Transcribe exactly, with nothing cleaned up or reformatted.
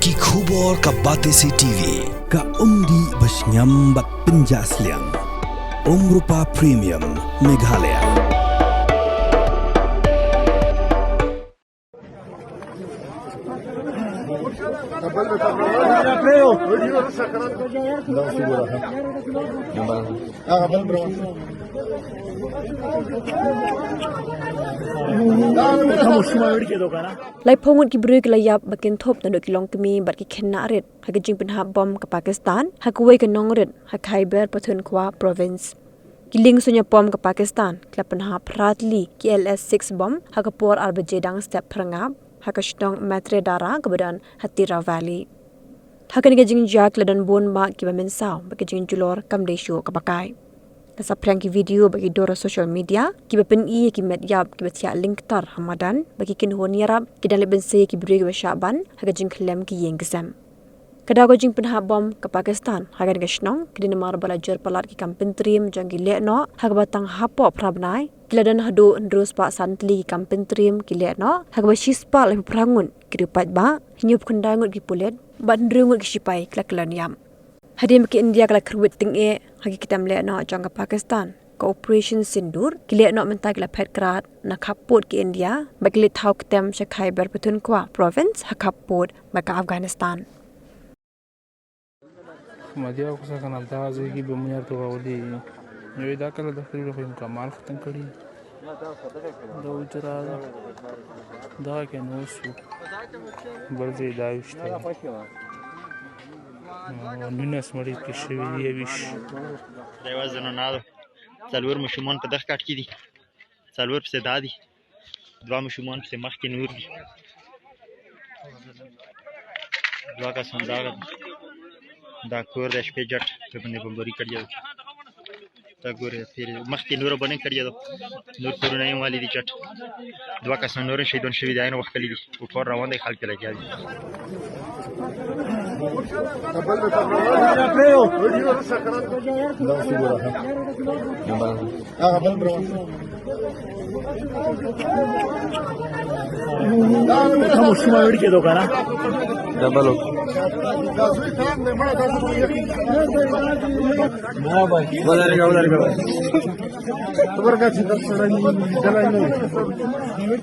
Ki khubor ka Batesi T V, ka umdih ba shngiam bad pynjah sliang. Umrupa Premium, Meghalaya. Laiphew ngut ki briew ki la ïap ba kynthup naduh ki longkmie bad ki khynnah rit ha ka jingpynhap bom ka Pakistan ha kawei ka nongrit ha Khyber Pakhtunkhwa Province. Ki liengsuiñ pom ka Pakistan ki la pynhap phra tylli ki L S six bom ha ka por ar baje dang step phyrngap ha ka shnong Maitre Dara kaba don ha Tira Valley. Ha kane ka jingjia ki la don bun bah kiba mynsaw bad ka jingjulor kam dei shuh kaba kai. La saphriang ki video bad ki dur ha social media kiba pyni ïa ki met ïap kiba thiah lyngktar ha madan bad ki kynhun ïarap ki dang leit bunsien ïa ki briew kiba shah ban ha ka jingkhyllem ki ïing ki sem. Ka daw ka jingpynhap bom ka Pakistan ha kane ka shnong ka dei namar ba la jur palat ki kam pyntriem jong ki lehnoh ha kaba tang hapoh phra bnai ki la don haduh hynriew spah san tylli ki kam pyntriem ki lehnoh ha kaba shispah laiphew phra ngut ki riewpaidbah, hynñiewphew khyndai ngut ki pulit bad hynriew ngut ki shipai ki la kyllon ïap. Hadien ba ka India ka la kyrwit tyngeh ha ki kyntem lehnoh jong ka Pakistan, ka Operation Sindoor, ki lehnoh mynta ki la phet krad na khappud ka India bad ki leit thaw kyntem sha Khyber Pakhtunkhwa Province ha khappud bad ka Afghanistan. Madia ko sa kana da zai ki bamyar to ga wali. Yo da kala da kri ko ka mal khatan kari. Da ujra da ke no su. Bal zai da yushta. Nuna smari ki shri yevish. Dewa zano nado. Salur mushumon ka dak kat ki di. Salur pse dadi. Dwa mushuman pse mah ki nur di. Dwa ka sandal da kur da shpe jat ke bne bambari kar jao. Da kur phir mah ki nur bane kar jao. Nur kuru nahi wali di jat. Dwa ka san nur shi don shi vidai no wakali di. Upor rawan de khal ke lagi. Kamu semua udah gitu kan? Double. Boleh juga, boleh juga. Kabar kasih tak sering jalan ini.